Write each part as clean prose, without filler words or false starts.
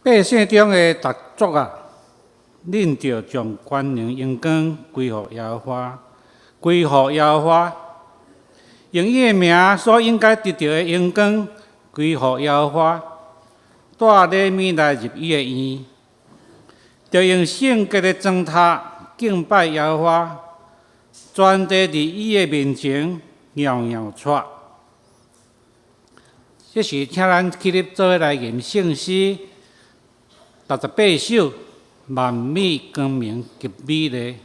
百姓中的逐族啊，恁著將權能榮光歸予耶和華，歸予耶和華，用伊的名所應該得著的榮光歸予耶和華，帶禮物來入伊的院，著用聖潔的磚塔敬拜耶和華，全地佇伊的面前搖搖掣。這時，請咱起立做伙來吟聖詩68首，萬米光明及美麗。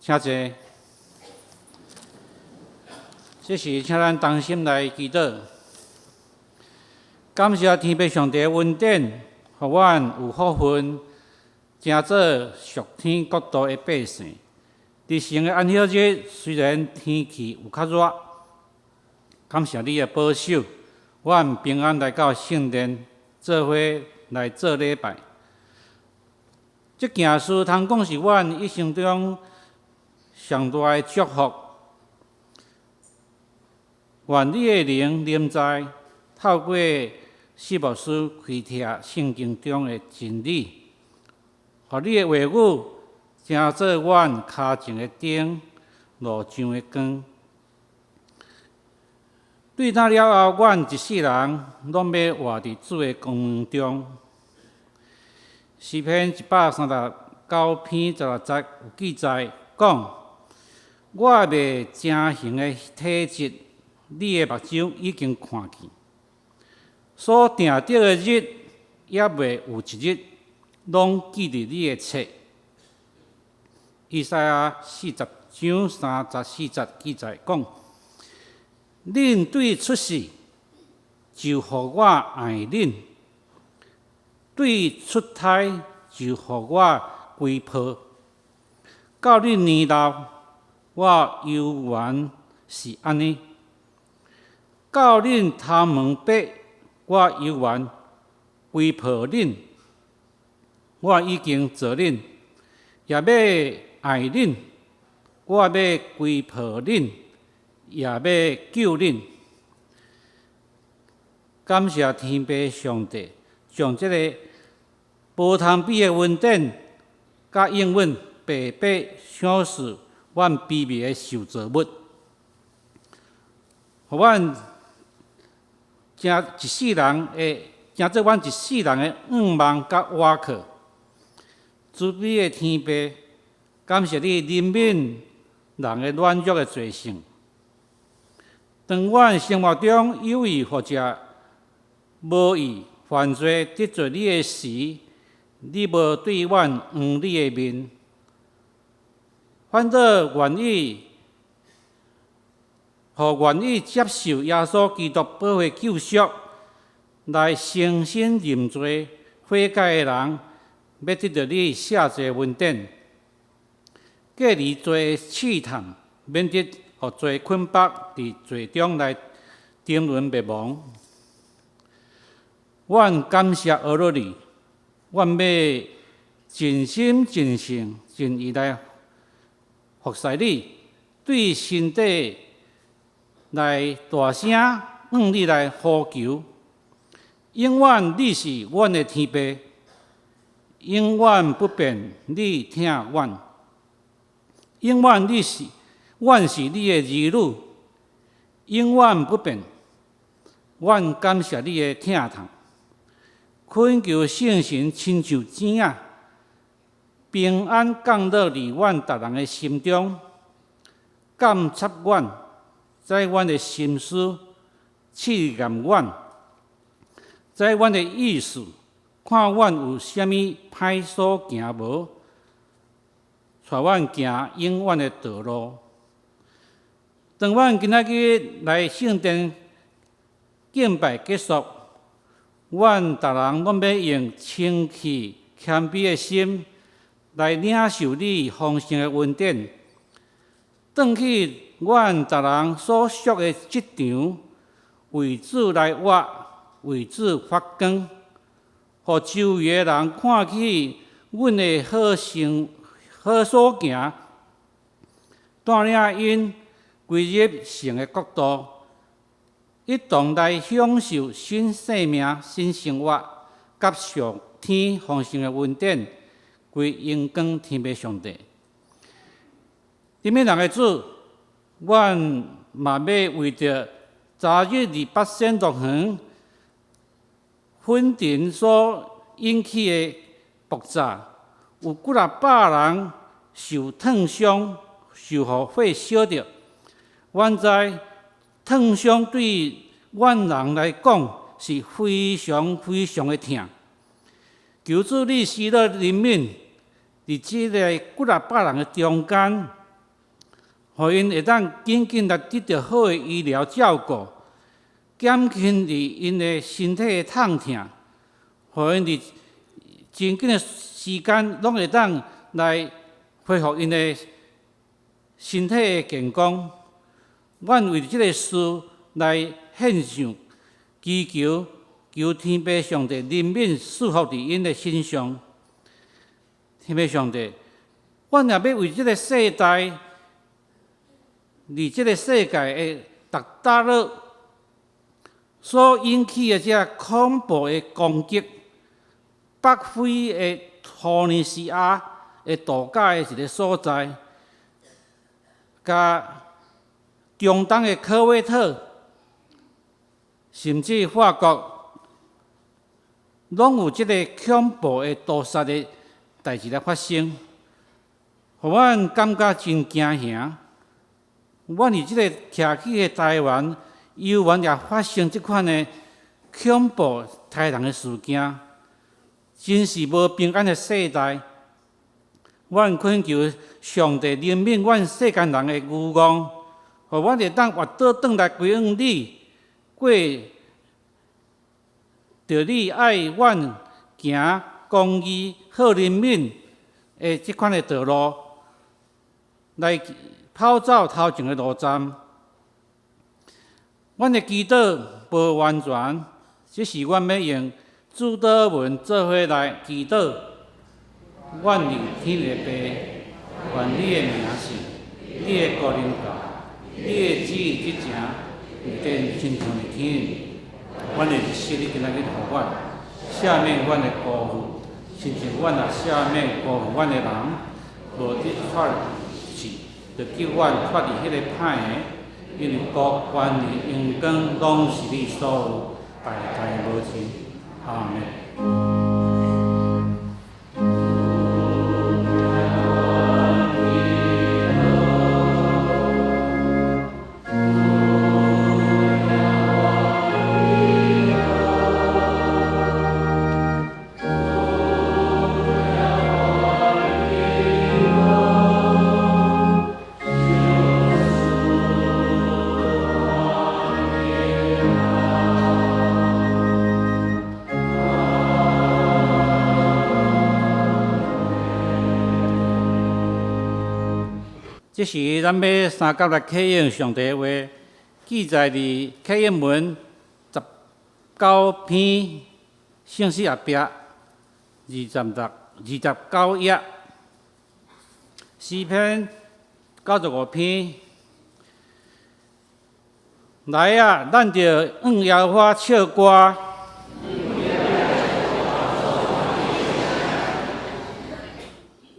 請坐。這時，請咱同心來祈禱，感謝天父上帝的恩典，予阮有福分，成做屬天國度的百姓。佇神的安息日，雖然天氣有較熱，感謝你的保守，阮平安來到聖殿，做伙來做禮拜。這件事通講是阮一生中上大的祝福。願你的靈臨在，透過施牧師開拓聖經中的真理，予你的話語成做阮跤前的燈，路上的光。對那了後，阮一世人攏欲活佇主的光明中。詩篇139篇16節有記載講：我未成形的體質，你的目睭已經看見；所定著的日，猶未有一日，攏記佇你的冊。以賽亞40章34節記載講：恁對出世就予我愛恁，對出胎就予我歸抱。到恁年老，我猶原是按呢；到恁頭毛白，我猶原歸抱恁。我已經造恁，也欲愛恁；我欲歸抱恁，也欲救恁。感謝天父上帝，將這个無通比的恩典，佮應允白白賞賜阮卑微的受造物，予阮成一世人的，成做阮一世人的向望佮倚靠。慈悲的天父，感謝你憐憫人的軟弱的罪性。當阮生活中有意或者無意犯罪得罪你的時，你無對阮囥你的面，反倒願意，予願意接受耶穌基督寶血救贖，來誠心認罪悔改的人，欲得著你赦罪恩典，隔離罪的試探，免得予罪捆綁佇罪中來沉淪滅亡。阮感謝阿羅你，阮欲盡心盡性盡意來服侍你，對心底來大聲向你來呼求。永遠你是阮的天父，永遠不變你疼阮。永遠你是阮是你的兒女，永遠不變。阮感謝你的疼痛，懇求聖神親像錢仔，平安降落佇阮逐人的心中，鑒察阮，知阮的心思，試驗阮，知阮的意思，看阮有啥物歹所行無，帶阮行永遠的道路。當阮今仔日來聖殿敬拜結束，阮逐人攏欲用清氣謙卑的心來領受你豐盛的恩典。轉去阮逐人所屬的職場，為主來活，為主發光，予周圍的人看見阮的好生好所行，帶領𪜶歸入神的國度，一同來享受新生命、新生活，佮上天豐盛的恩典，歸榮光天父上帝。憐憫人的主，阮嘛欲為著昨日佇八仙樂園粉塵所引起的爆炸，有幾若百人受燙傷，受予火燒著。阮知燙傷對阮人來講是非常非常的疼。求主你施予憐憫，佇這个幾若百人的中間，予𪜶會當緊緊來得著好的醫療照顧，減輕佇𪜶的身體的痛疼，予𪜶佇真緊的時間攏會當來恢復𪜶的身體的健康。阮為這个事來獻上祈求，求天父上帝憐憫賜福佇𪜶的身上。天父上帝，阮也欲為這个世代，佇這个世界的逐角落所引起的這恐怖的攻擊，北非的突尼西亞的度假的一个所在，佮中東的科威特，甚至法國，攏有這个恐怖的屠殺的代誌來發生，予阮感覺真驚嚇。阮佇這个徛起的台灣，猶原也發生這款的恐怖刣人的事件，真是無平安的世代。阮懇求上帝憐憫阮世間人的愚戇，予阮會當活倒轉來歸向你，過著你愛阮行公義、好憐憫的這款的道路，來跑走頭前的路站。阮的祈禱無完全，只是阮欲用主禱文做伙來祈禱。阮佇天的父，願你的名聖，你的國臨到，你的旨意執行，佇地親像佇天。阮的日食你今仔日予阮，赦免阮的辜負，親像阮也赦免辜負阮的人，無得脫去，就救阮脫離彼个歹的，因為國權力榮光攏是你所有，代代無盡。阿們。這時，咱欲相佮來啟用上帝的話，記載佇啟應文19篇聖詩後壁26、29頁，詩篇95篇。來啊，咱著向耶和華唱歌。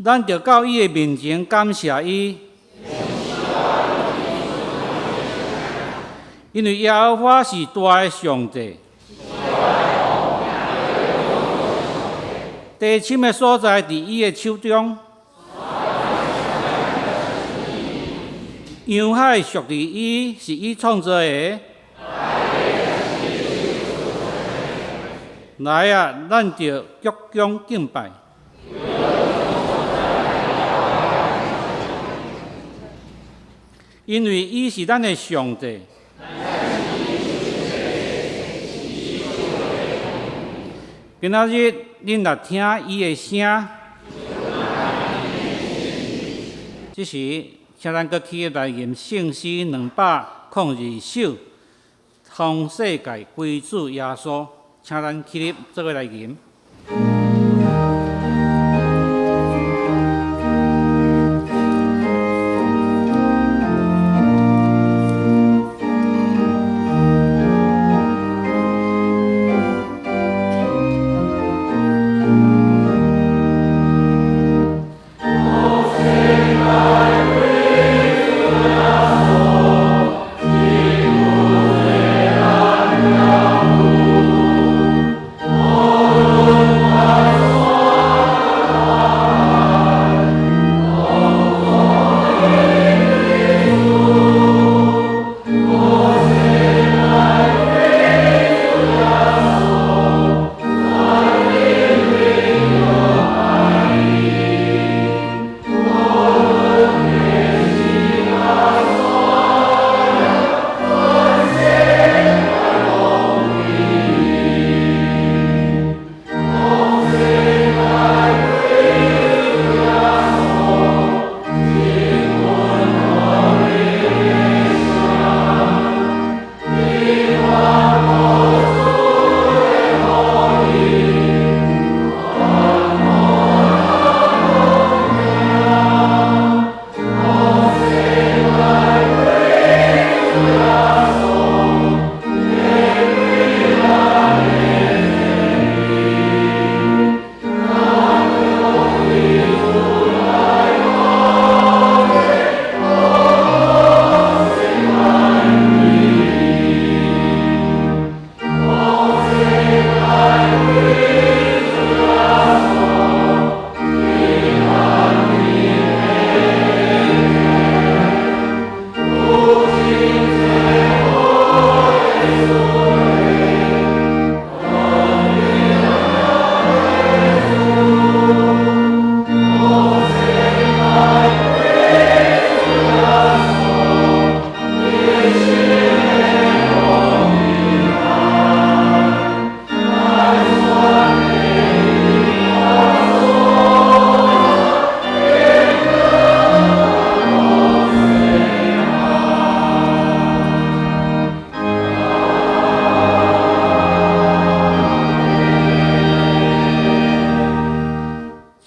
咱著到伊的面前感謝伊，因為耶和華是大的上帝，地深的所在佇伊的手中，洋海屬佇伊，是伊創造的。來啊，咱著鞠躬敬拜。因為伊是咱的上帝。今仔日恁若聽伊的聲，這時請咱閣起來吟聖詩202首，創世界歸主耶穌，請咱起立做伙來吟。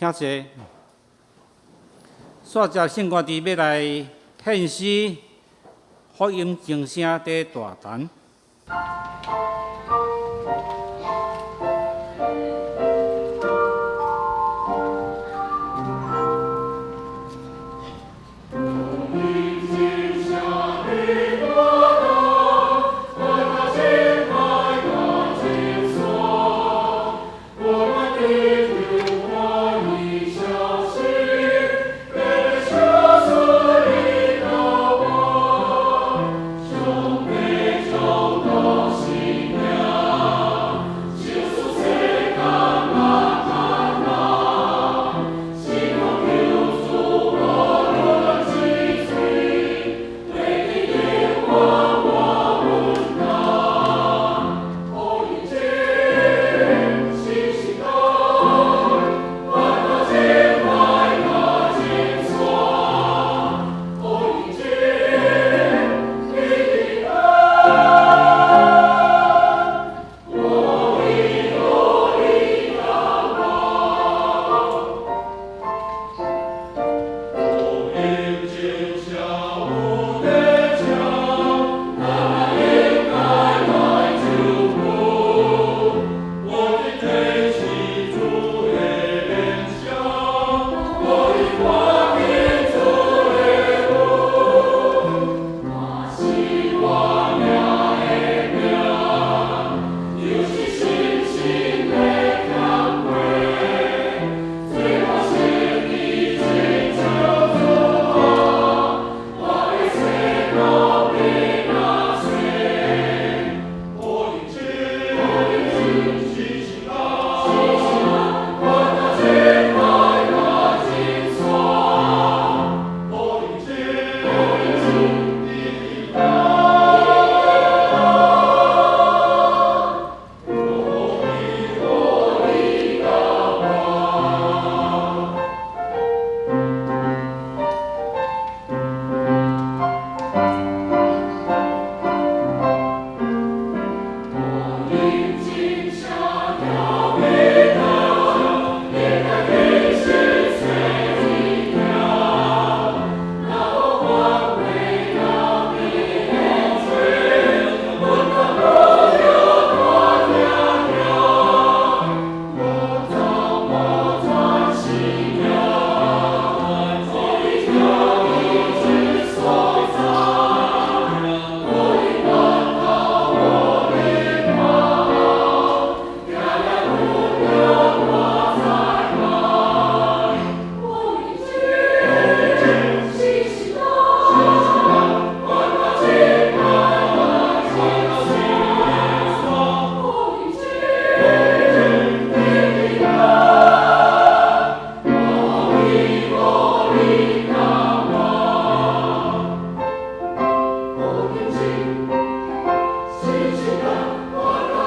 請坐。煞接聖歌隊欲來獻詩福音鐘聲佇大壇。上帝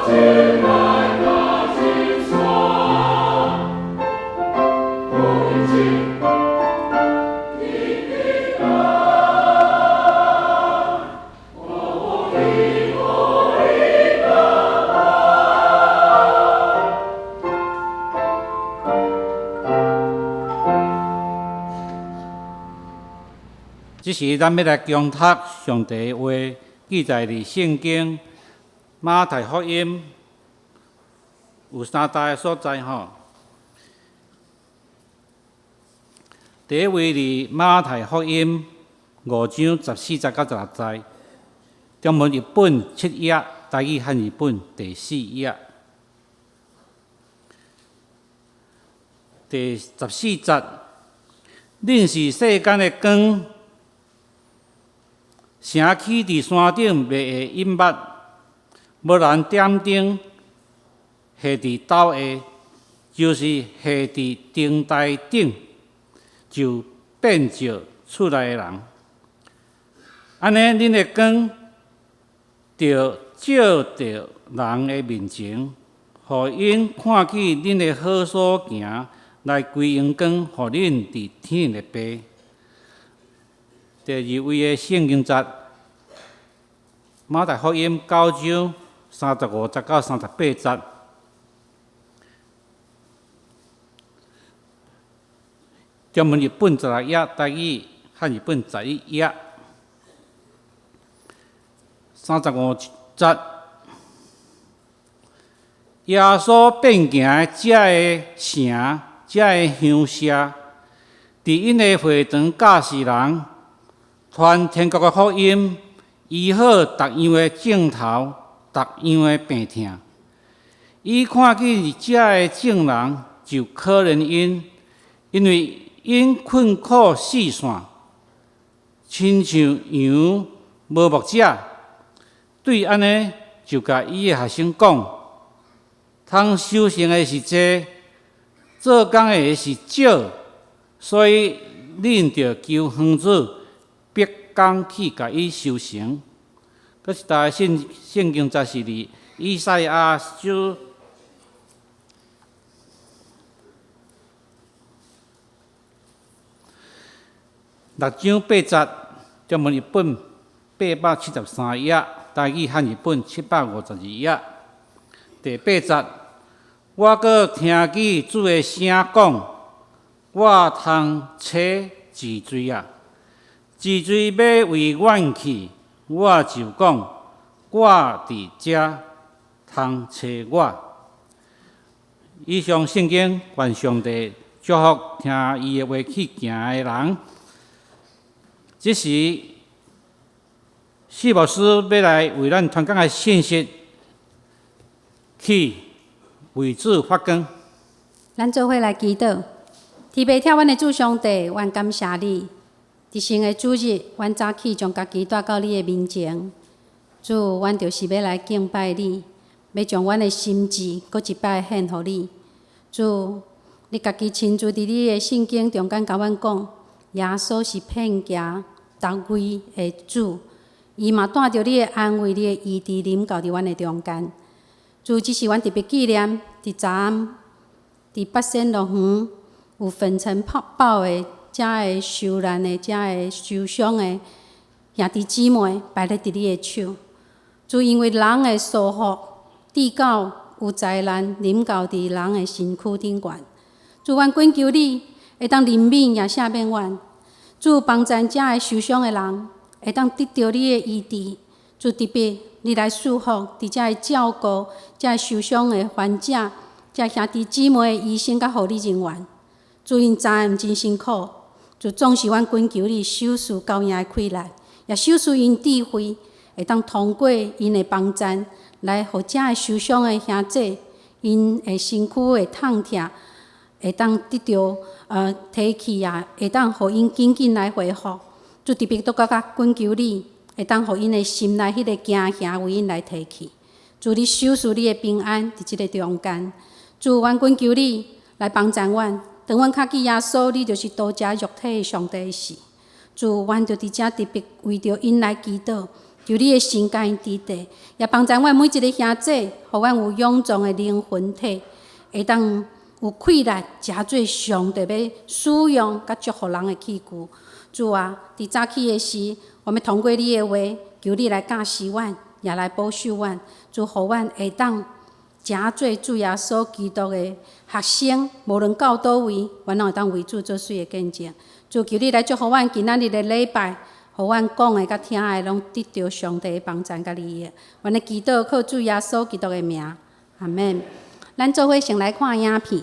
這時，咱欲來恭讀上帝話，記載佇聖經馬太福音有三大个所在吼。第一位佇馬太福音五章十四節到十六節，中文譯本七頁，台語漢字本第四頁。第十四節，恁是世間的光。城起佇山頂袂會隱密，無人點燈下佇斗下，就是下佇燈臺頂，就遍照厝內的人。按呢，恁的光著照著人的面前，予𪜶看見恁的好所行，來歸榮光予恁佇天的爸。第二位的聖經節，馬太福音九章三十五節到三十八節，中文譯本十六頁，台語漢字本十一頁，三十五節，耶穌遍行這个城，這个鄉社，佇𪜶的會堂教示人。傳天國的福音，醫好逐樣的症頭，逐樣的病痛。伊看見遮的眾人，就可憐𪜶，因為𪜶困苦四散，親像羊無牧者。對按呢，就共伊的學生講：通收成的是濟，做工的是少，所以恁著求園主逼工去共伊收成。閣一大聖聖經節是佇以賽亞書六章八節，中文譯本八百七十三頁，台語漢字本七百五十二頁。第八節，我閣聽見主的聲講：我通找治罪啊！治罪欲為遠去，我就講，我佇遮通揣我。以上聖經，願上帝祝福聽伊的話去行的人。這時，四牧師欲來為咱傳講的信息，去為主發光。咱做伙來祈禱，天父疼阮的主上帝，阮感謝你。佇聖的主日，阮早起將家己帶到你的面前，主，阮就是欲來敬拜你，欲將阮的心志閣一擺獻予你。主，你家己親自佇你的聖經中間共阮講，耶穌是遍行逐位的主，伊嘛帶著你的安慰、你的醫治臨到佇阮的中間。主，這是阮特別紀念佇昨暗佇八仙樂園有粉塵爆的。遮个受難的、遮个受傷的兄弟姊妹，擺咧佇你的手。主，因為人的疏忽，致到有災難臨到佇人的身軀頂懸。主，阮懇求你會當憐憫也赦免阮。主，幫贊遮个受傷的人，會當得著你的醫治。主，特別你來賜福佇遮个照顧遮个受傷的患者，遮兄弟姊妹的醫生佮護理人員。主，𪜶知影真辛苦。就總是阮懇求你，賞賜救命的氣力，也賞賜𪜶智慧，會當通過𪜶的幫贊，來予遮个受傷的兄弟，𪜶的身軀的痛疼，會當得著提起啊，會當予𪜶緊緊來恢復。就特別閣較較懇求你，會當予𪜶的心內彼个驚嚇為𪜶來提起。主，你賞賜你的平安佇這个中間。主，阮懇求你來幫贊阮。當阮較記耶穌，你就是道成肉體的上帝時，主，阮就佇遮特別為著𪜶來祈禱，求你的神佮𪜶佇地，也幫助阮每一个兄姊，予阮有勇壯的靈魂體，會當有氣力，成做上帝欲使用佮祝福人的器具。主啊，佇早起的時，我們通過你的話，求你來教示阮，也來保守阮，祝予阮會當成做主耶穌基督的學生，無論到佗位，阮攏會當為主做水的見證。主，求你來祝福阮今仔日的禮拜，予阮講的佮聽的，攏得著上帝的幫贊佮利益。阮的祈禱靠主耶穌基督的名，阿們。咱做伙先來看影片。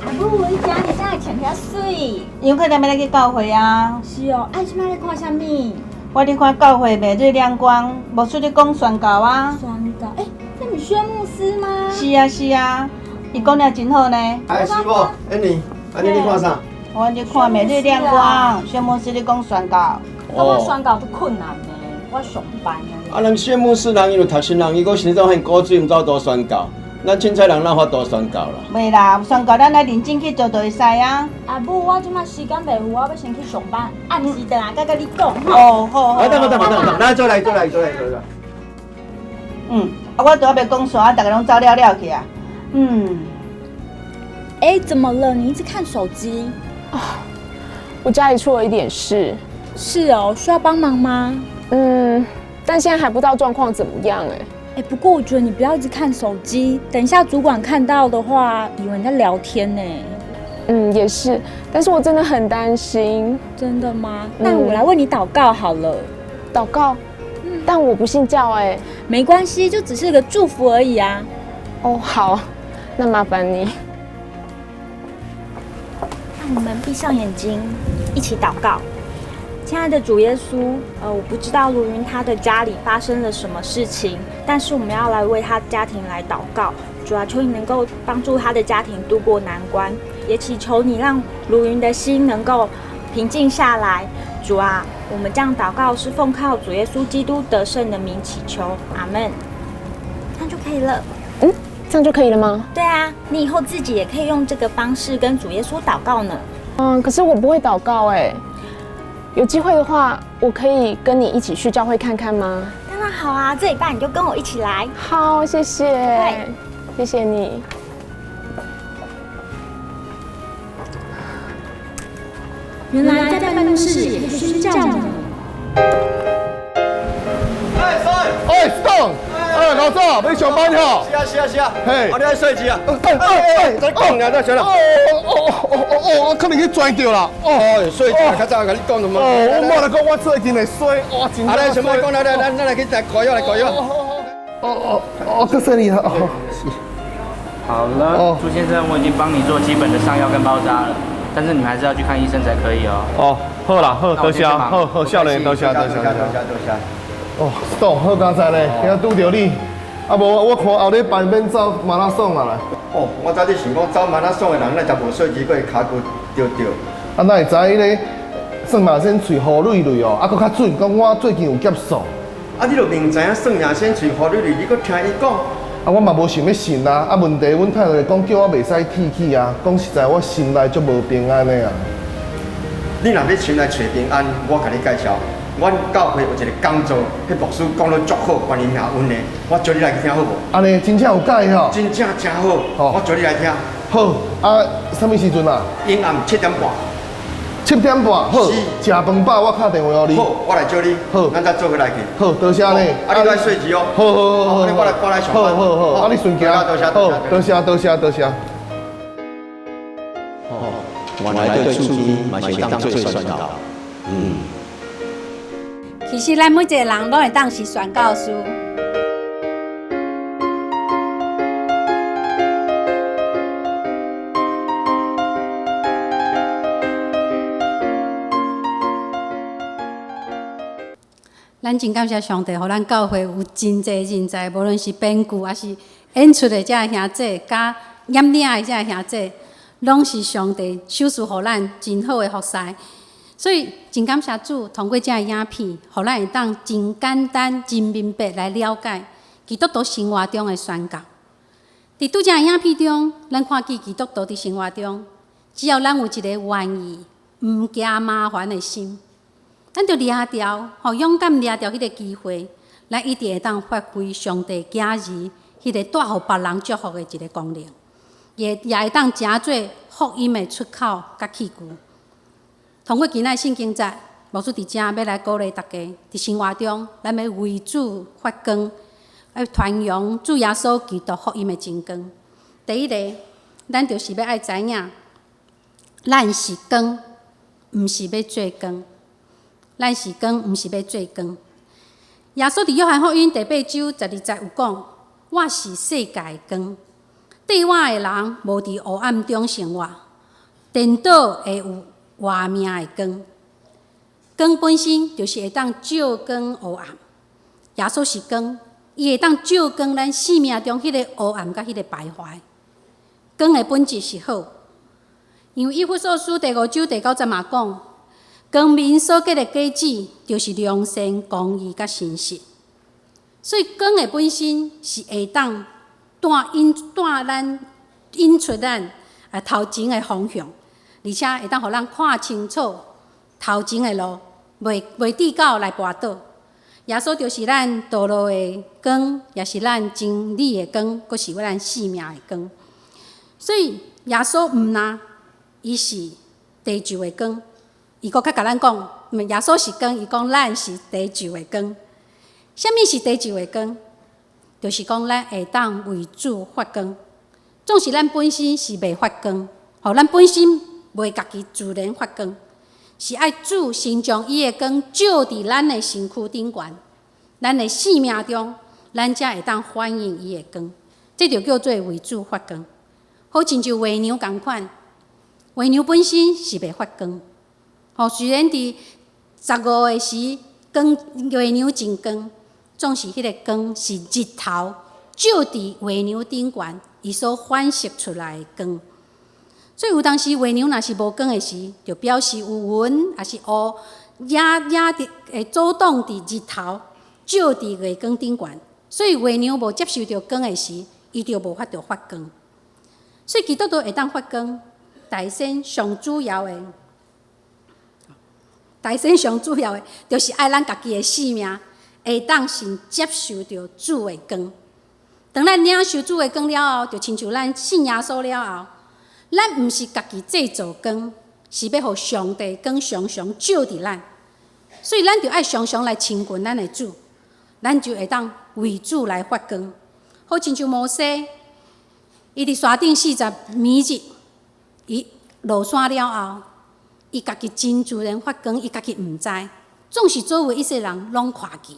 阿母，你今日哪會穿遐媠？因為踮咧去教會啊。是哦，啊，你這擺咧看啥物？我咧看教會每日亮光，牧師咧講宣教啊。宣教？欸，這毋是薛牧師嗎？是啊是啊，伊講得真好呢。哎，師母，安妮，安妮你看啥？我咧看每日亮光，薛牧師咧講宣教。我宣教足困難呢，我上班啊。啊，人薛牧師人伊有讀書人，伊閣生做遐古錐，毋知多宣教。咱凊彩人哪法度宣教啦？袂啦，宣教咱愛認真去做就會使啊。阿母，我這擺時間袂有，我欲先去上班，暗時轉來再佮你講吼。哦，好好。來，等等等等，來，做來做來做來做來。嗯，啊，我都猶未講煞，啊，逐家攏走了了去啊。嗯。欸，怎麼了？你一直看手機？啊，我家裡出了一點事。是哦，需要幫忙嗎？嗯，但現在還不知道狀況怎麼樣欸。欸，不過我覺得你不要一直看手機，等一下主管看到的話，以為你在聊天呢。嗯，也是，但是我真的很擔心。真的嗎？那我來為你禱告好了。禱告？但我不信教欸。沒關係，就只是個祝福而已啊。哦，好，那麻煩你。那我們閉上眼睛，一起禱告。親愛的主耶穌，我不知道盧雲他的家裡發生了什麼事情，但是我們要來為他家庭來禱告。主啊，求你能夠幫助他的家庭度過難關，也祈求你讓盧雲的心能夠平靜下來。主啊，我們這樣禱告是奉靠主耶穌基督得勝的名祈求，阿們。這樣就可以了。嗯，這樣就可以了嗎？對啊，你以後自己也可以用這個方式跟主耶穌禱告呢。嗯，可是我不會禱告欸。有機會的話，我可以跟你一起去教會看看嗎？當然好啊，這禮拜你就跟我一起來。好，謝謝，謝謝你。原來在辦公室也可以宣教呢。哎，哎，Stone，哎，老趙，欲上班吼？是啊，是啊，是啊。嘿，啊，你愛稅字啊？哎哎，再講爾，再說啦。哦哦哦哦哦，可能去轉著啦。哦，稅字，較早共你講什麼？哦，我媽來講，我最近會衰，哇，真。啊，咱先莫講，來來，咱來去來割藥來割藥。哦哦哦，謝謝你啊。哦，是。好了，朱先生，我已經幫你做基本的上藥跟包紮了，但是你們還是要去看醫生才可以哦。哦，好啦，好，多謝，好好，少年，多謝，多謝，多謝，多謝。哦，Stone，好佳哉咧，今仔拄著你，啊無我看後禮拜免走馬拉松啊啦。哦，我早就想講走馬拉松的人，若食無細膩，閣會跤骨著著。啊，哪會知彼个算馬仙喙糊累累哦，啊，閣較準，講我最近有結束。啊，你著明知影算命仙喙糊累累，你閣聽伊講？啊，我嘛無想欲信啊，啊，問題阮太太講叫我袂使鐵齒啊，講實在我心內足無平安的啊。你若欲心內揣平安，我共你介紹。阮教會有一個講座，彼牧師講得足好，關於命運的，我招你來去聽好無？按呢，真正有解吼？真正誠好，我招你來聽。好，啊，啥物時陣啊？陰暗7點半。7點半，好。食飯飽，我敲電話予你。好，我來招你。好，咱再做伙來去。好，多謝呢。啊，你愛稅字哦。好好好好。我來我來上班。好好好，啊，你順行。多謝好，多謝多謝多謝。哦，原來對手機嘛是當做宣教。嗯。其實咱每一個人攏會當是宣教師。咱真感謝上帝，予咱教會有真濟人才，無論是編劇，抑是演出的這兄姊，佮引領的這兄姊，攏是上帝賞賜予咱真好的服侍。所以真感謝主，通過這个影片，予咱會當真簡單、真明白來了解基督徒生活中的宣教。佇拄才的影片中，咱看見基督徒佇生活中，只要咱有一個願意、毋驚麻煩的心，咱著掠著，吼，勇敢掠著彼个機會，咱一定會當發揮上帝囝兒彼个帶予別人祝福的一个功能，也會當成做福音的出口佮器具。通過今仔聖經節，牧師佇遮欲來鼓勵大家，佇生活中，咱欲為主發光，愛傳揚主耶穌基督福音的真光。第一个，咱就是欲愛知影，咱是光，毋是欲做光。咱是光，毋是欲做光。耶穌佇約翰福音第八章十二節有講：我是世界的光，綴我的人無佇黑暗中生活，顛倒會有活命的光。光本身就是會當照光黑暗。耶穌是光，伊會當照光咱生命中彼个黑暗佮彼个敗壞。光的本質是好，因為以弗所書第五章第九節嘛講，光明所結的果子就是良善、公義佮誠實。所以光的本身是會當帶引帶咱引出咱頭前的方向，而且會當予咱看清楚頭前的路，袂致到來跋倒。耶穌就是咱道路的光，也是咱真理的光，閣是咱生命的光。所以耶穌毋但伊是地球的光，伊閣較共咱講，耶穌是光，伊講咱是地球的光。啥物是地球的光？就是講咱會當為主發光。總是咱本身是袂發光，吼，咱本身袂家己自然發光，是愛主先將伊的光照佇咱的身軀頂懸，咱的生命中，咱才會當反映伊的光。這就叫做為主發光。好親像月娘仝款，月娘本身是袂發光，吼，雖然佇十五的時，光月娘真光，總是彼个光是日頭照佇月娘頂懸，伊所反射出來的光。所以有當時月娘若是無光的時，就表示有雲抑是霧影影佇會阻擋佇日頭照佇月光頂懸，所以月娘無接受著光的時，伊就無法度發光。所以基督徒會當發光，大先上主要的，大先上主要的，就是愛咱家己的生命會當先接受著主的光。當咱領受主的光了後，就親像咱信耶穌了後，咱毋是家己製造光，是欲予上帝光常常照佇咱。所以咱就愛常常來親近咱的主，咱就會當為主來發光。好親像摩西，伊佇山頂四十暝日，伊落山了後，伊家己真自然發光，伊家己毋知，總是周圍一切人攏看見。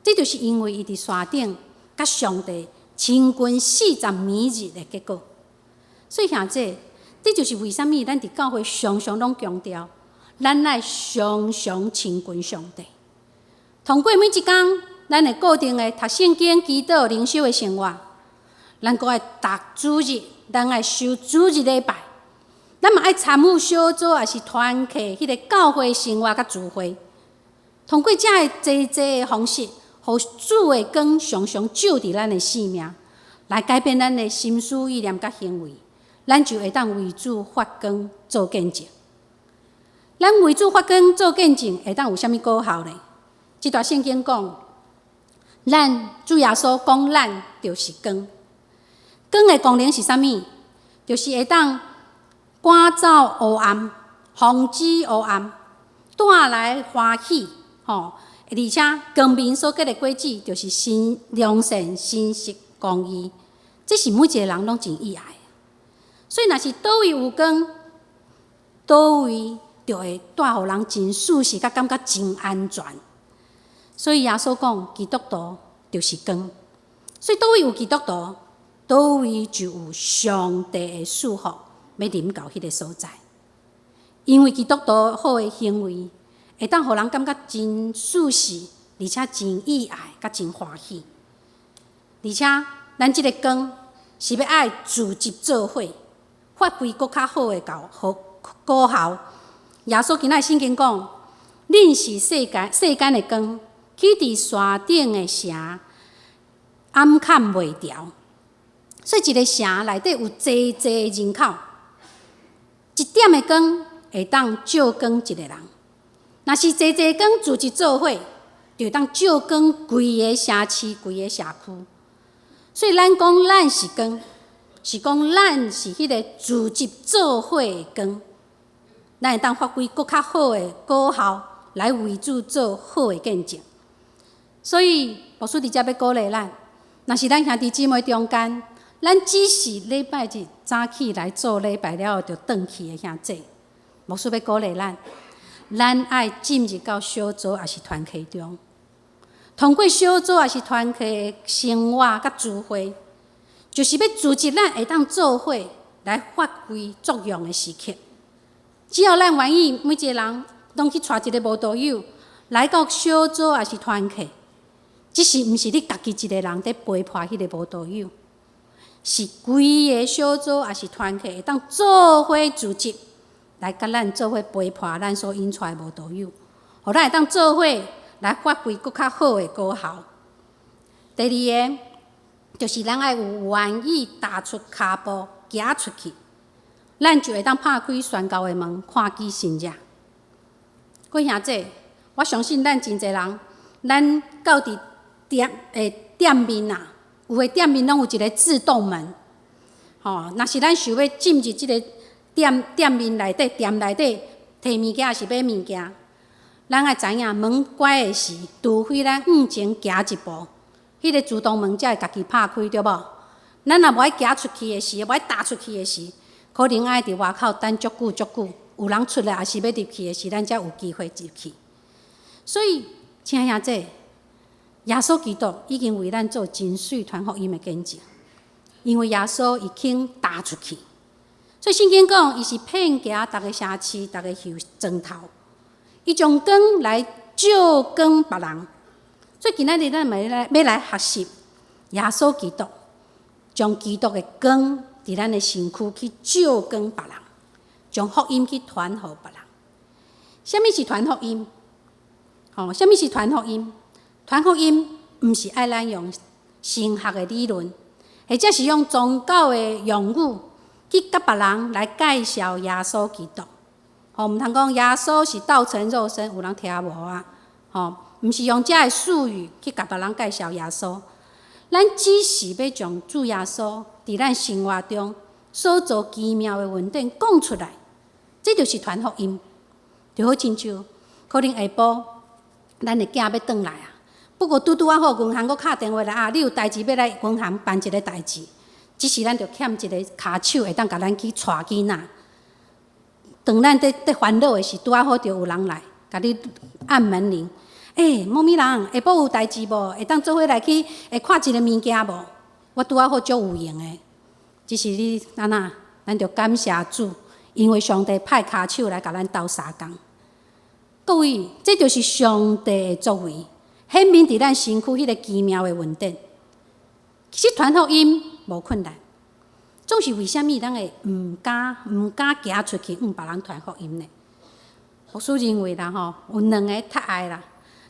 這就是因為伊佇山頂佮上帝親近四十暝日的結果。所以兄弟，這就是為啥物咱佇教會常常攏強調，咱愛常常親近上帝。通過每一工咱的固定的讀聖經、祈禱、靈修的生活，咱閣愛逐主日，咱愛守主日禮拜，咱嘛愛參與小組，抑是團契彼个教會生活佮聚會。通過遮个濟濟的方式，予主的光常常照佇咱的生命，來改變咱的心思意念佮行為，咱就會當為主發光做見證。咱為主發光做見證，會當有啥物果效呢？這段聖經講，咱主耶穌講，咱就是光。光的功能是啥物？就是會當趕走黑暗，防止黑暗，帶來歡喜，吼！而且光明所結的果子，就是新良善、誠實、公義。這是每一個人攏真喜愛的。所以，若是佗位有光，佗位就會帶予人真舒適，佮感覺真安全。所以耶穌講，基督徒就是光。所以佗位有基督徒，佗位就有上帝的祝福欲臨到彼个所在。因為基督徒好的行為，會當予人感覺真舒適，而且真喜愛，佮真歡喜。而且，咱這个光是欲愛聚集做伙，發揮閣較好的效好果效。耶穌今仔聖經講：恁是世間的光，起佇山頂的城，掩崁袂牢。所以，一个城內底有濟濟人口，一點的光會當照光一个人。若是濟濟光聚集做伙，就會當照光規个城市、規个社區。所以咱講咱是光，是講咱是彼个聚集做伙的光，咱會當發揮閣較好的果效，來為主做好的見證。所以牧師佇遮欲鼓勵咱，若是咱兄弟姊妹中間，咱只是禮拜日早起來做禮拜了後就轉去的兄弟，牧師欲鼓勵咱，咱愛進入到小組抑是團契中，通過小組抑是團契的生活佮聚會，就是欲組織咱會當做伙來發揮作用的時刻。只要咱願意，每一个人攏去帶一个慕道友來到小組抑是團契，只是毋是你家己一个人佇陪伴彼个慕道友，是規个小組抑是團契會當做伙組織來佮咱做伙陪伴咱所引帶的慕道友，予咱會當做伙來發揮閣較好的果效。第二个，就是咱愛有願意踏出跤步行出去，咱就會當拍開宣教的門，看見信者。各位兄弟，我相信咱真濟人，咱到佇店的店面啊，有的店面攏有一个自動門，吼，若是咱想欲進入這个店面內底，店內底提物件抑是買物件，咱愛知影門關的時，除非咱向前行一步，彼个自動門才會家己拍開，對無？咱若無愛行出去的時，無愛踏出去的時，可能愛佇外口等足久足久，有人出來抑是欲入去的時，咱才有機會入去。所以，親愛兄弟，耶穌基督已經為咱做真媠傳福音的見證，因為耶穌伊肯踏出去。所以聖經講，伊是遍行逐个城市、逐个莊頭，伊將光來照光別人。所以今仔日咱嘛欲來學習耶穌基督，將基督的光佇咱的身軀去照光別人，將福音去傳予別人。啥物是傳福音？吼，啥物是傳福音？傳福音毋是愛咱用神學的理論，或者是用宗教的用語去共別人來介紹耶穌基督。吼，毋通講耶穌是道成肉身，有人聽無啊？吼，毋是用這个術語去共別人介紹耶穌。咱只是欲將主耶穌佇咱生活中所做奇妙的恩典講出來，這就是傳福音。就好親像可能下晡咱的囝欲轉來啊，不過拄拄仔好銀行閣敲電話來啊，你有代誌欲來銀行辦一个代誌，只是咱著欠一个跤手會當共咱去帶囡仔。當咱佇煩惱的時，拄仔好就有人來共你按門鈴。欸，某某人下晡有代誌無？會當做伙來去會看一个物件無？我拄仔好足有閒的，只是你按怎，咱著感謝主，因為上帝派跤手來共咱鬥相共。各位，這就是上帝的作為，顯明佇咱身軀彼个奇妙的恩典。其實傳福音無困難，總是為啥物咱會毋敢行出去向別人傳福音呢？牧師認為啦吼，有兩个窒礙啦。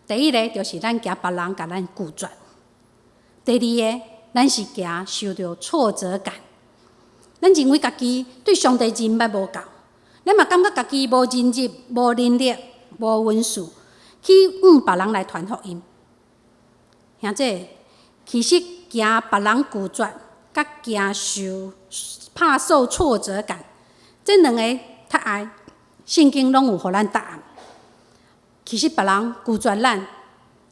第一个就是咱驚別人共咱拒絕；第二个，咱是驚受著挫折感。咱認為家己對上帝認捌無夠，咱嘛感覺家己無認識、無能力、無恩賜，去向別人來傳福音。兄弟，其實驚別人拒絕，佮驚受怕受挫折感，這兩個窒礙，聖經攏有予咱答案。其實別人拒絕咱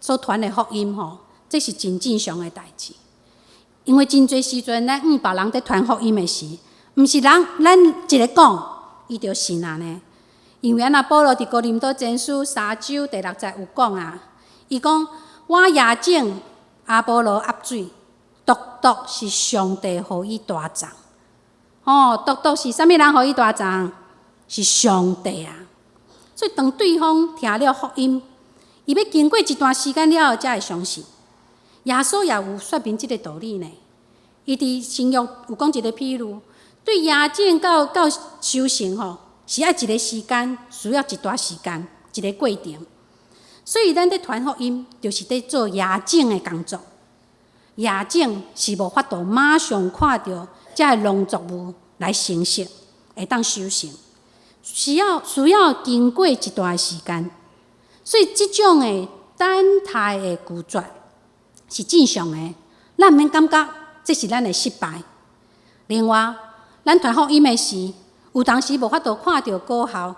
所傳的福音吼，這是真正常的代誌。因為真濟時陣，咱向別人佇傳福音的時，毋是人咱一个講，伊就信啊呢。因為按怎保羅佇哥林多前書三章第六節有講啊，伊講我也種，亞波羅挹水，獨獨是上帝予伊大長。吼，獨獨是啥物人予伊大長？是上帝啊！所以當對方聽了福音，伊欲經過一段時間了後，才會相信。耶穌也有說明這个道理呢。伊佇新約有講一个譬喻，對芽種到收成吼，是愛一个時間，需要一段時間，一个過程。所以咱佇傳福音，就是佇做芽種的工作。芽種是無法度馬上看著這个農作物來成熟，會當收成，需要經過一段時間。所以這種的等待的拒絕是正常的，咱毋免感覺這是咱的失敗。另外，咱傳福音的時，有當時無法度看著果效，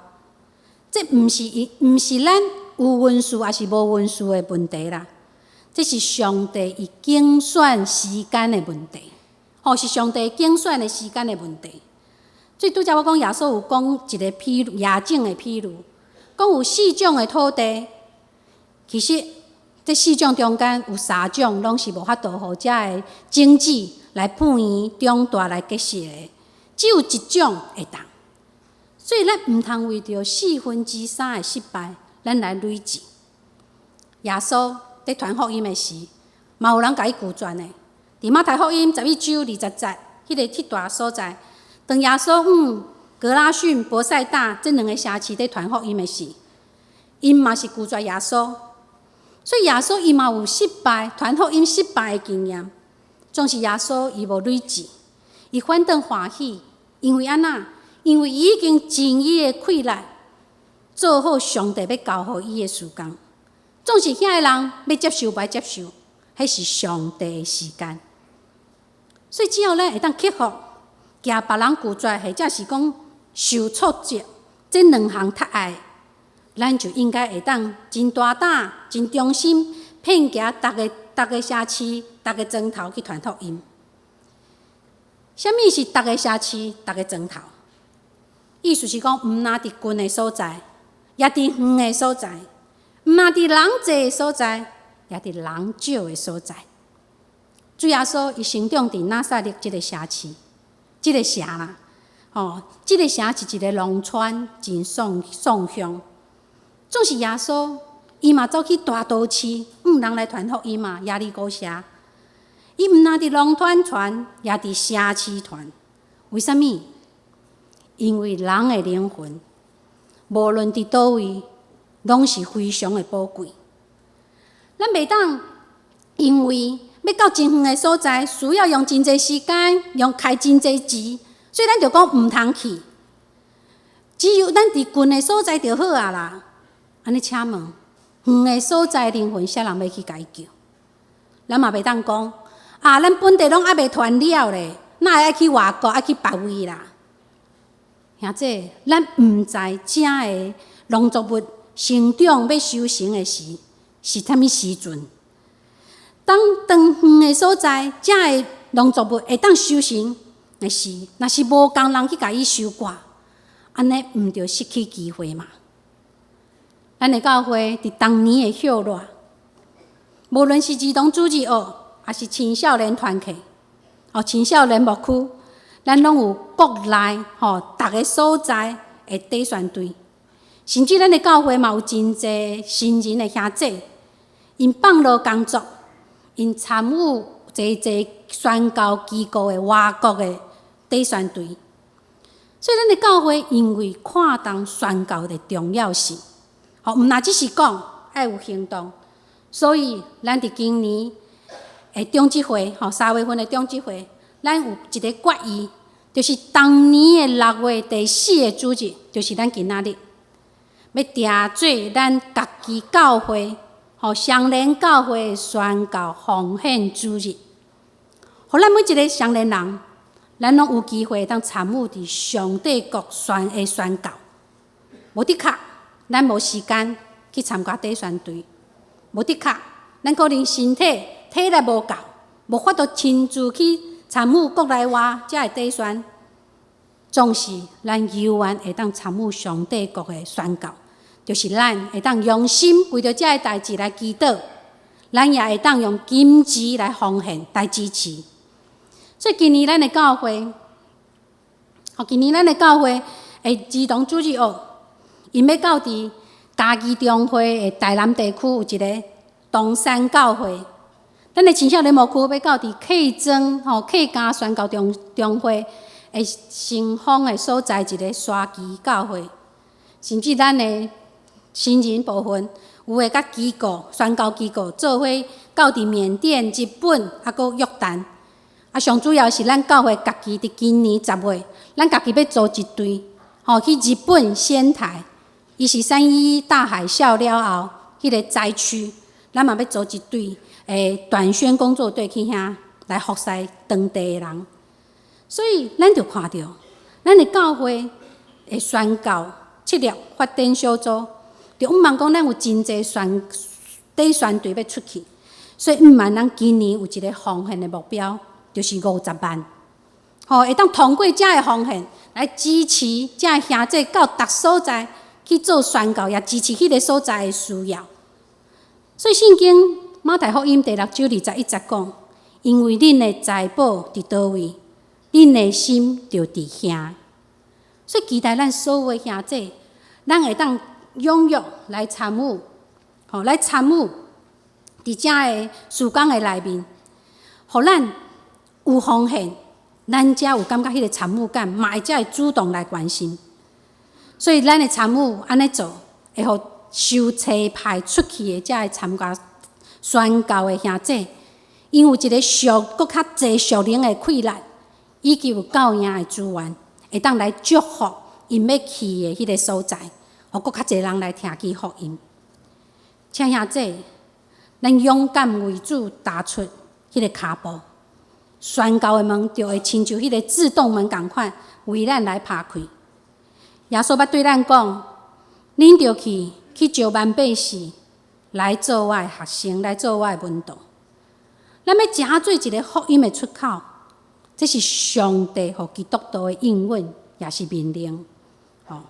這毋是咱有恩賜抑是無恩賜的問題啦，這是上帝伊揀選時間的問題，吼，是上帝揀選的時間的問題。所以拄才我講耶穌有講一個譬喻，夜種的譬喻，講有四種的土地，其實這四種中間有三種攏是無法度予遮的種子來膨圓長大來結實的，只有一種會當。所以咱毋通為著3/4的失敗，咱來累積。耶穌佇傳福音的時，嘛有人共伊拒絕的。佇馬太福音11章20節，彼段所在，當耶穌往格拉遜、伯賽大這兩个城市佇傳福音的時，𪜶嘛是拒絕耶穌。所以耶穌伊嘛有失敗，傳福音失敗的經驗。總是耶穌伊無累積，伊反轉歡喜，因為按怎？因為伊已經盡伊的氣力，做好上帝欲交予伊的事工。總是遐个人欲接受，無愛接受，彼是上帝的時間。所以只要咱會當克服驚別人拒絕，或者是講受挫折，這兩項窒礙，咱就應該會當真大膽、真忠心，遍行逐个城市、逐个庄頭去傳福音。啥物是逐个城市、逐个莊頭？意思是講，毋若佇近的所在，也佇遠的所在；毋若佇人濟的所在，也佇人少的所在。主耶穌伊成長佇拿撒勒這个城市，這个城啦，吼，這个城是一个農村，真喪鄉。總是耶穌，伊嘛走去大都市，向人來傳福音嘛，耶利哥城。伊毋若佇農村傳，也佇城市傳。為啥物？因為人的靈魂，無論佇佗位，攏是非常的寶貴。咱袂當因為欲到真遠的所在，需要用真濟時間，用開真濟錢，所以咱就講毋通去。只有咱佇近的所在就好啊啦。按呢請問，遠的所在靈魂，啥人欲去共伊救？咱嘛袂當講啊，咱本地攏猶未傳了咧，哪會愛去外國，愛去別位啦？兄弟，咱毋知遮的農作物成長欲收成的時，是啥物時陣？當遠的所在，遮的農作物會當收成的時，若是無工人去共伊收割，按呢毋著失去機會嘛？咱的教會佇當年的熱熱，無論是兒童主日學，抑是青少年團契，哦，青少年牧區，咱攏有國內吼逐个所在的短宣隊，甚至咱的教會嘛有真濟新人的兄弟，𪜶放落工作，𪜶參與濟濟宣教機構的外國的短宣隊。所以咱的教會因為看重宣教的重要性，吼，毋若只是講，愛有行動。所以咱佇今年的長執會，吼，3月份的長執會，咱有一个決議，就是當年的6月第四个主日，就是咱今仔日，欲定做咱家己教會，吼，雙連教會的宣教奉獻主日，予咱每一个雙連人，咱攏有機會當參與佇上帝國宣教。無的確，咱無時間去參加短宣隊。無的確，咱可能身體體力無夠，無法度親自去參與國內外遮的短宣。總是咱猶原會當參與上帝國的宣教，就是咱會當用心為著遮的代誌來祈禱，咱也會當用金錢來奉獻來支持。所以今年咱的教會，哦，今年咱的教會的兒童主日學，𪜶欲到佇嘉義中會的台南地區有一个東山教會，咱的青少年牧區欲到佇客莊吼客家宣教中會的新豐的所在一个沙墘教會，甚至咱的新人部分有的佮機構宣教機構做伙到佇緬甸、日本，抑閣約旦。啊，上主要是咱教會家己佇今年10月，咱家己欲組一隊，吼去日本仙台。伊是3·11大海嘯了後，彼个災區，咱嘛欲組一隊短宣工作隊去遐來服侍當地的人。所以咱就看著，咱的教會的宣教策略發展小組，就向望講咱有真濟短宣隊欲出去，所以向望咱今年有一个奉獻的目標，就是50萬，吼，會當通過遮个奉獻來支持遮个兄弟到逐所在去做宣教，也支持彼个所在的需要。所以聖經馬太福音第六章21節講，因為恁的財寶佇佗位，恁的心就佇遐。所以期待咱所有的兄弟，咱會當踴躍來參與，吼，來參與佇遮个事工的內面，予咱有奉獻，咱才有感覺彼个參與感，嘛會才會主動來關心。所以咱的參與按呢做，會予受差派出去的遮个參加宣教的兄弟，𪜶有一个屬閣較濟屬靈的氣力，以及有夠贏的資源，會當來祝福𪜶欲去的彼个所在，予閣較濟人來聽見福音。請兄弟，咱勇敢為主踏出彼个跤步，宣教的門就會親像彼个自動門仝款，為咱來拍開。耶穌捌對咱講：恁著去去召萬百姓來做我的學生，來做我的門徒。咱欲成做一个福音的出口，這是上帝予基督徒的應允，也是命令。吼，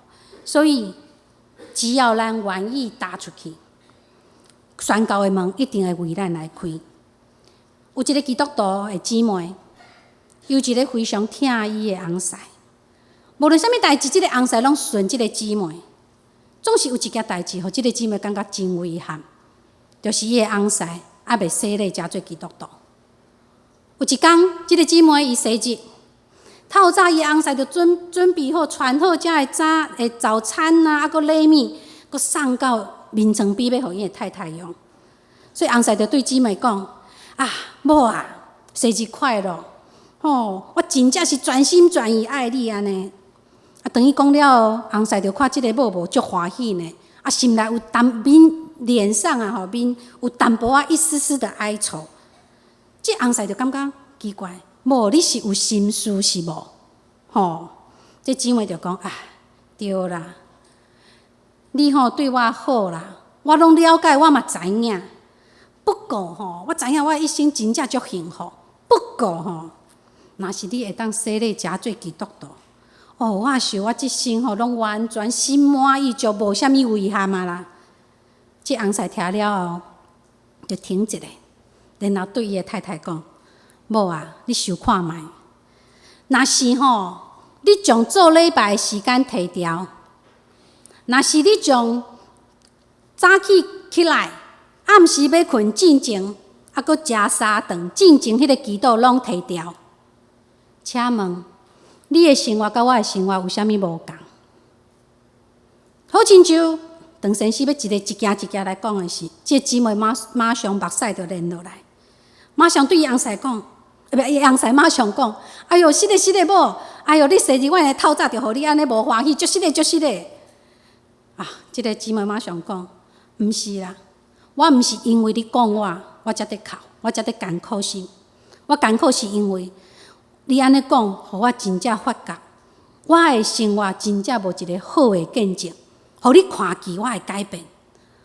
所以只要咱願意踏出去，宣教的門一定會為咱來開。有一个基督徒的姊妹，有一个非常疼伊的翁婿。無論啥物代誌，這個翁婿攏順這个姊妹。總是有一件代誌，予這个姊妹感覺真遺憾，就是伊的翁婿猶未洗禮成做基督徒。有一工，這个姊妹伊生日，透早伊翁婿就準備好，穿好遮个早的早餐啊，猶閣禮物，閣送到眠床邊欲予伊的太太用。所以翁婿就對姊妹講：啊，某啊，生日快樂！吼，我真正是全心全意愛你按呢。啊，當伊講了後，翁婿就看這个某無足歡喜呢，啊，心內有淡面臉上啊吼面有淡薄仔一絲絲的哀愁。這翁婿就感覺奇怪，某你是有心事是無？吼，這姊妹就講啊，對啦，你吼對我好啦，我攏了解，我嘛知影。不過吼，我知影我一生真正足幸福。不過吼，若是你會當洗禮成做基督徒。哦，我想我這生吼攏完全心滿意足，無啥物遺憾啊啦。這翁婿聽了後，就停一下，然後對伊的太太講：某啊，你想看覓？若是吼，你將做禮拜的時間提調，若是你將早起起來，暗時欲睏進前，猶閣食三頓進前彼个祈禱攏提調，請問你的生活佮我的生活有啥物無仝？好親像陳先生欲一个一件一件來講的時，這个姊妹馬上目屎就連落來，馬上對伊翁婿講，毋伊翁婿馬上講：哎喲，是的，是的，某，哎喲，你生日我會透早就予你按呢無歡喜，足失禮，足失禮。啊，這个姊妹馬上講：毋是啦，我毋是因為你講我，我才佇哭，我才佇艱苦心。我艱苦是因為你按呢講，予我真正發覺，我的生活真正無一个好的見證，予你看見我的改變。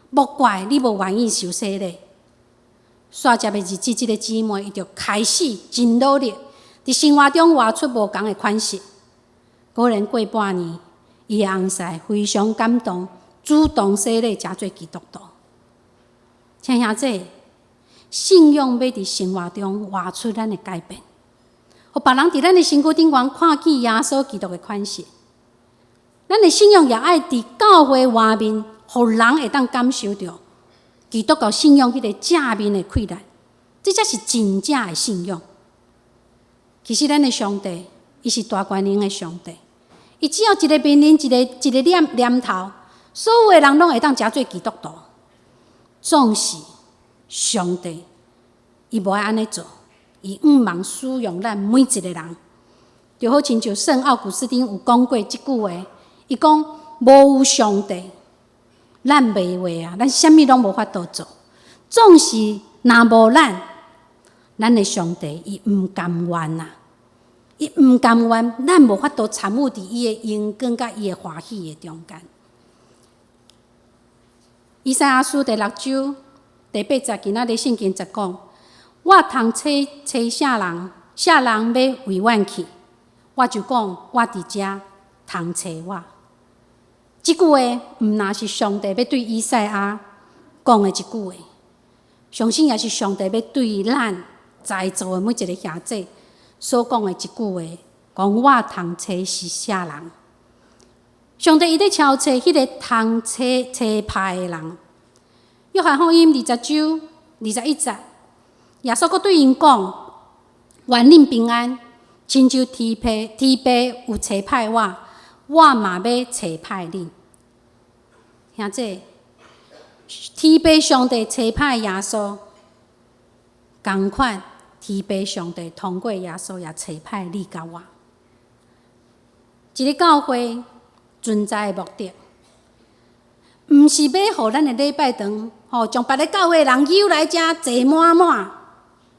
莫怪你無願意受洗禮。煞接的日子，這个姊妹伊就開始真努力，佇生活中活出無仝的款式。果然過半年，伊的翁婿非常感動，主動洗禮，成做基督徒。親兄弟，信仰欲佇生活中活出咱的改變，予別人佇咱的身軀頂懸看見耶穌基督的款式。咱的信仰也愛佇教會外面，予人會當感受著基督教信仰彼个正面的氣力，這才是真正的信仰。其實咱的上帝，伊是大權能的上帝，伊只要一个命令，一个一个念頭，所有的人攏會當成做基督徒。總是上帝，伊無愛按呢做，伊向望使用咱每一个人。就好親像聖奧古斯丁有講過這句話，伊講無有上帝，咱袂話啊，咱啥物攏無法度做。總是若無咱，咱的上帝伊毋甘願啊！伊毋甘願，咱無法度參與佇伊的榮光佮伊的歡喜的中間。以賽亞書第六章第八節，今仔日聖經節講：我通差差啥人，啥人欲為阮去？我就講，我佇遮，通差我。這句話毋但是上帝欲對以賽亞講的一句話，相信也是上帝欲對咱在座的每一个兄弟所講的一句話。講我通差是啥人？上帝伊咧敲揣彼个通差差派的人。約翰福音20章21節，耶穌閣對𪜶講：願恁平安，親像天父有差派我，我嘛欲差派恁。兄弟，天父上帝差派耶穌，仝款天父上帝通過耶穌也差派你佮我。一个教會存在的目的，毋是欲予咱的禮拜堂，吼，將別个教會人誘來遮坐滿滿，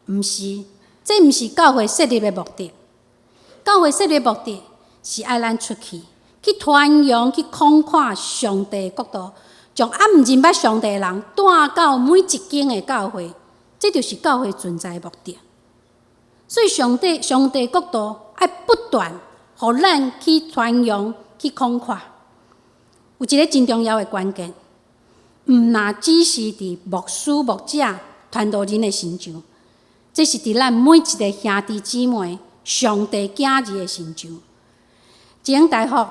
毋是，這毋是教會設立的目的。教會設立的目的是愛咱出去，去傳揚、去擴闊上帝國度，將猶毋認捌上帝的人帶到每一間的教會，這就是教會存在的目的。所以，上帝國度愛不斷予咱去傳揚、去擴闊。有一个真重要的關鍵，毋但只是佇牧師、牧者、傳道人的身上，這是佇咱每一个兄弟姊妹、上帝囝兒的身上。靜英大學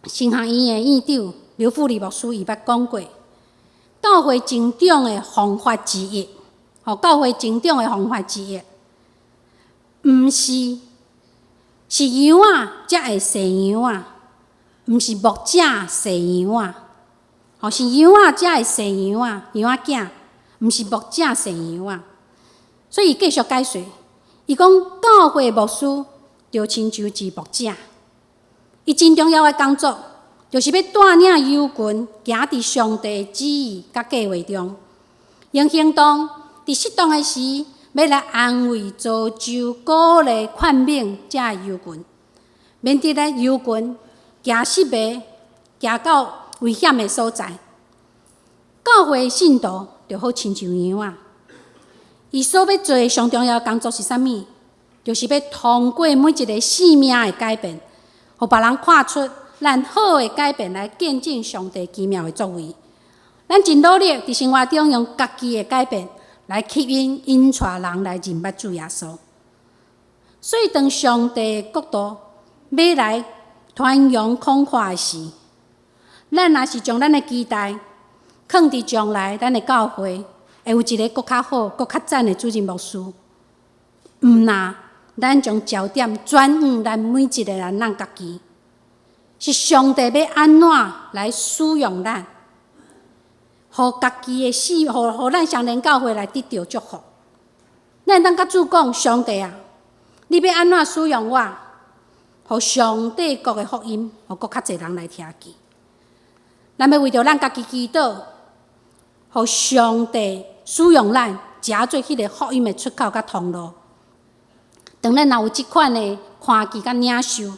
神學院的院長劉富利牧師伊捌講過，教會成長的方法之一，吼，教會成長的方法之一，毋是是羊仔才會生羊仔，毋是牧者生羊仔，吼，是羊仔才會生羊仔，羊仔囝，毋是牧者生羊仔。所以伊繼續解說，伊講教會牧師就親像是牧者，伊真重要的工作，就是欲帶領羊群行佇上帝旨意佮計劃中，用行動佇適當的時，欲來安慰、造就、鼓勵、勸勉這羊群，免得咧羊群行失迷，行到危險的所在。教會信徒就好親像羊仔，伊所欲做的上重要的工作是啥物？就是欲通過每一个生命的改變，予別人看出咱好的改變來見證上帝奇妙的作為。咱真努力佇生活中用家己的改變來吸引、引帶人來認捌主耶穌。所以，當上帝國度欲來傳揚擴闊的時，咱若是將咱的期待囥佇將來，咱的教會會有一个閣較好、閣較讚的主任牧師。毋若咱將焦點轉往咱每一个人咱家己，是上帝欲按怎來使用咱，予家己的死，予咱雙連教會來得著祝福。咱會當佮主講：上帝啊，你欲按怎使用我，予上帝國的福音，予閣較濟人來聽見。咱欲為著咱家己祈禱，予上帝使用咱，成做彼个福音的出口佮通路。當咱若有這款的看見佮領受，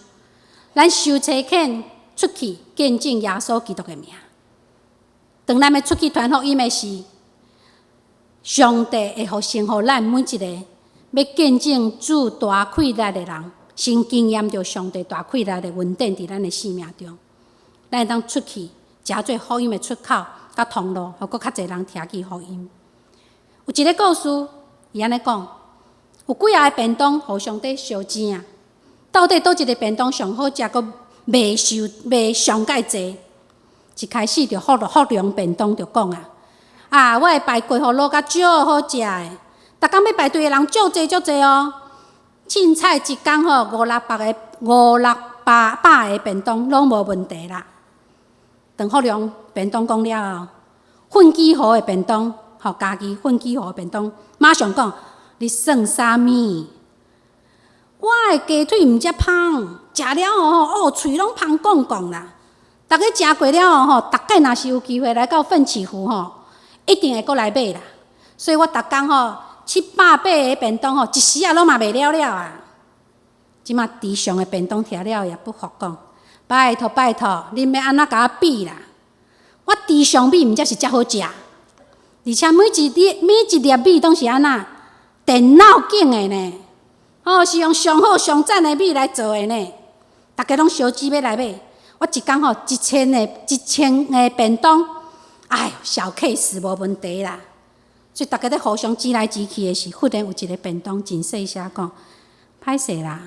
咱受差遣出去見證耶穌基督的名。當咱欲出去傳福音的時，上帝會予先予咱每一個欲見證主大氣力的人，先經驗著上帝大氣力的恩典佇咱的生命中，咱會當出去，成做福音的出口佮通路，予閣較濟人聽見福音。有一个故事，伊按呢講：有幾仔个便當予上帝相爭啊？到底佗一个便當上好食，閣袂受袂上蓋濟？一開始就福良便當就講啊，啊，我的排骨予滷甲足好食的，逐工欲排隊的人足濟足濟哦。凊彩一工吼五六百个五六百百个便當攏無問題啦。當福良便當講了後，奮起湖的便當，吼家己奮起湖的便當，馬上講，你算啥物？我的雞腿毋才芳，食了後吼，哦，喙攏芳講講啦。逐家食過了後吼，逐擺若是有機會來到奮起湖吼，一定會閣來買啦。所以我逐工吼七百八个便當吼，一時仔攏嘛賣了了啊。這馬池上的便當聽了也不服講，拜託拜託，恁欲按怎共我比啦？我池上米毋才是遮好食，而且每一粒米攏是按怎電腦揀的呢？哦，是用上好上讚的米來做的呢。逐家攏相爭欲來買，我一工吼一千個便當，哎，小 case 無問題啦。所以逐家咧互相擠來擠去的時，忽然有一个便當真細聲講，歹勢啦，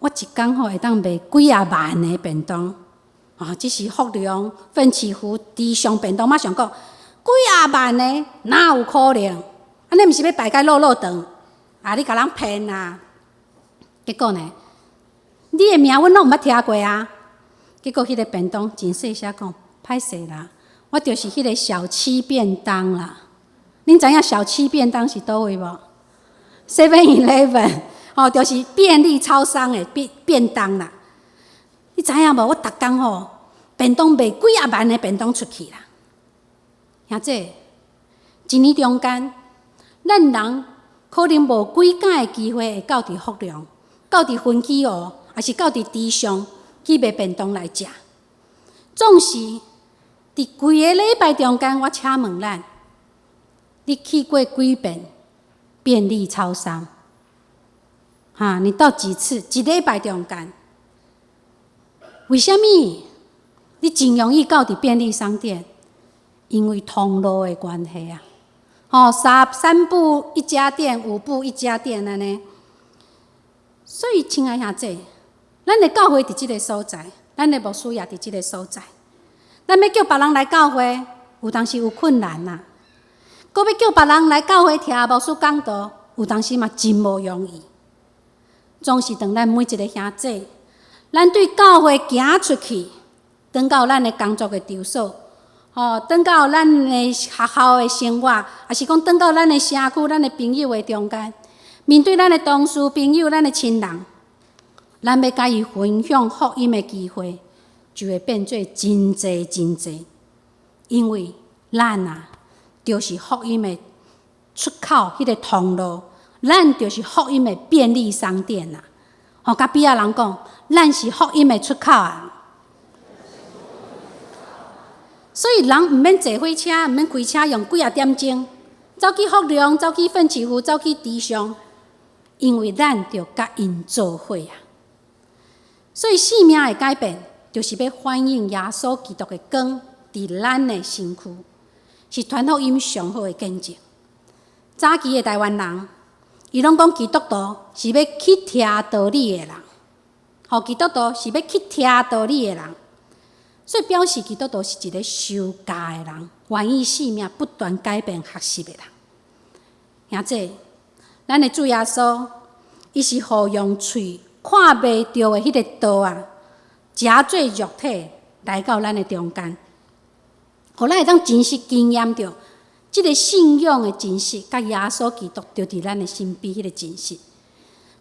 我一工吼會當賣幾仔萬个便當，啊，這是福隆奮起湖池上便當，馬上講幾仔萬个，哪有可能？按呢毋是欲排共落落長？啊，你共人騙啊！結果呢，你的名阮攏毋捌聽過啊！結果彼个便當真細聲講，歹勢啦，我就是彼个小七便當啦。恁知影小七便當是佗位無？Seven Eleven 吼，就是便利超商的便當啦。你知影無？我逐工吼便當賣幾仔萬个便當出去啦。兄弟，一年中間，咱人可能無幾擺的機會會到佇福隆、到佇奮起湖，抑是到佇池上去賣便當來食。總是佇規个禮拜中間，我請問咱，你去過幾遍便利超商？哈，你到幾次？一禮拜中間，為啥物？你真容易到佇便利商店？因為通路的關係啊！吼，三步一家店，五步一家店按呢。所以，親愛兄弟，咱的教會佇這个所在，咱的牧師也佇這个所在。咱欲叫別人來教會，有當時有困難啊。閣欲叫別人來教會聽牧師講道，有當時嘛真無容易。總是當咱每一个兄弟，咱對教會行出去，轉到咱的工作的場所，吼，轉到咱的學校的生活，抑是講轉到咱的社區、咱的朋友的中間，面對咱的同事、朋友、咱的親人，咱欲共伊分享福音的機會，就會變做真濟真濟，因為咱啊，就是福音的出口，彼个通路，咱就是福音的便利商店啊！吼，共邊仔人講，咱是福音的出口啊！所以人毋免坐火車，毋免開車，用幾仔點鐘，走去福隆，走去奮起湖，走去池上，因為咱著佮𪜶做伙啊！所以生命的改變，就是欲反映耶穌基督的光佇咱的身軀，是傳福音上好的見證。早期的台灣人，伊攏講基督徒是欲去聽道理的人，吼，基督徒是欲去聽道理的人，所以表示基督徒是一个受教的人，願意生命不斷改變學習的人。兄弟，咱的主耶穌，伊是予用喙看袂著的彼个道啊，食做肉體來到咱的中間，予咱會當真實經驗著這个信仰的真實，佮耶穌基督就佇咱的身邊彼个真實。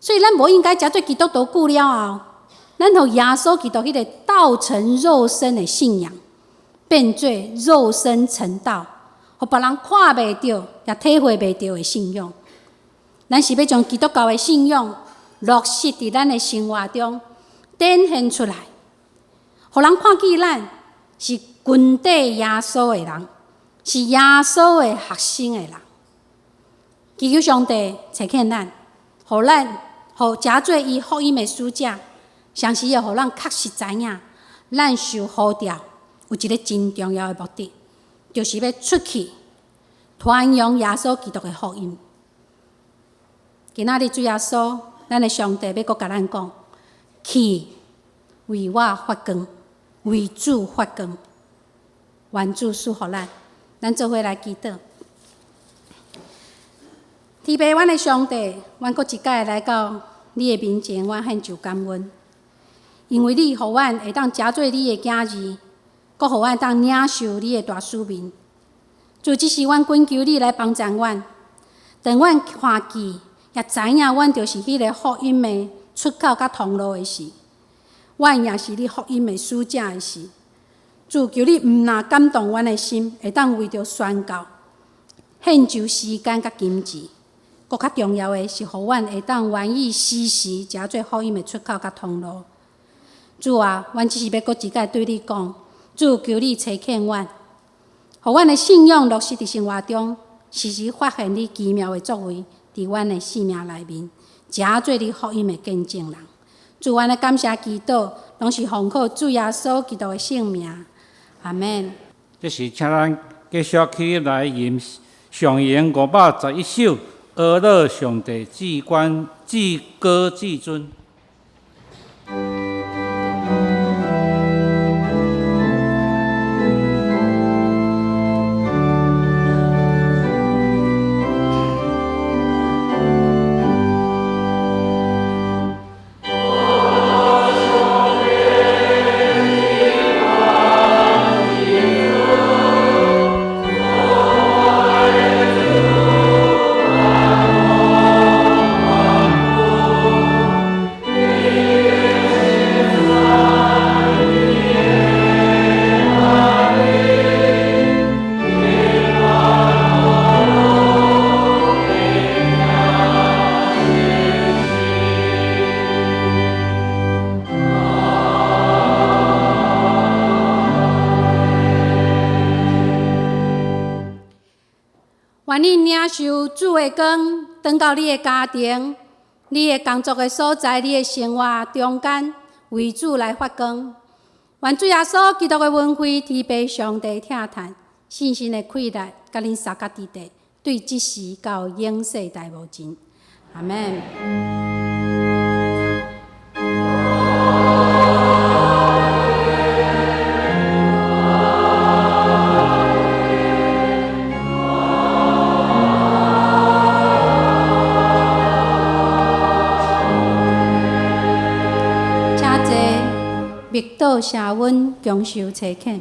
所以咱無應該食做基督徒久了後，咱予耶穌基督彼个道成肉身的信仰，變做肉身成道，予別人看袂著，也體會袂著的信仰。咱是欲將基督教的信仰落實佇咱的生活中，展現出來，予人看見咱是跟綴耶穌的人，是耶穌的學生的人。祈求上帝差遣咱，予咱予成做伊福音的使者，同時也予咱確實知影，咱受呼召有一个真重要的目的，就是欲出去傳揚耶穌基督的福音。今仔日主耶穌，咱的上帝欲閣共咱講，去為我發光，為主發光。願主賜福咱，咱做伙來祈禱。天父，阮的上帝，阮閣一擺來到你的面前，阮獻上感恩，因為你予阮會當成做你的囝兒，閣予阮會當領受你的大使命。主，這時阮懇求你來幫助阮，當阮看見也知影阮就是彼个福音的出口佮通路的時，阮也是你福音的使者的時，主，求你毋若感動阮的心，會當為著宣教獻上時間佮金錢。閣較重要的是，予阮會當願意時時成做福音的出口佮通路。主啊，阮只是欲閣一擺對你講，主，求你差遣阮，予阮的信仰落實佇生活中，時時發現你奇妙的作為佇阮的生命內面，成做你福音的見證人。主，阮的感謝祈禱，攏是奉靠主耶穌基督的聖名。阿們。這時，請咱繼續起來吟上詠511首。阿樂上帝至高至高至尊。願你領受主的光，轉到你的家庭、你的工作的所在、你的生活中間，為主來發光。願主耶穌基督的恩惠、天父上帝疼嘆、聖神的氣力，佮恁相佮佇地，對這時到永世代無盡。阿們。請坐，默禱謝恩，共受差遣。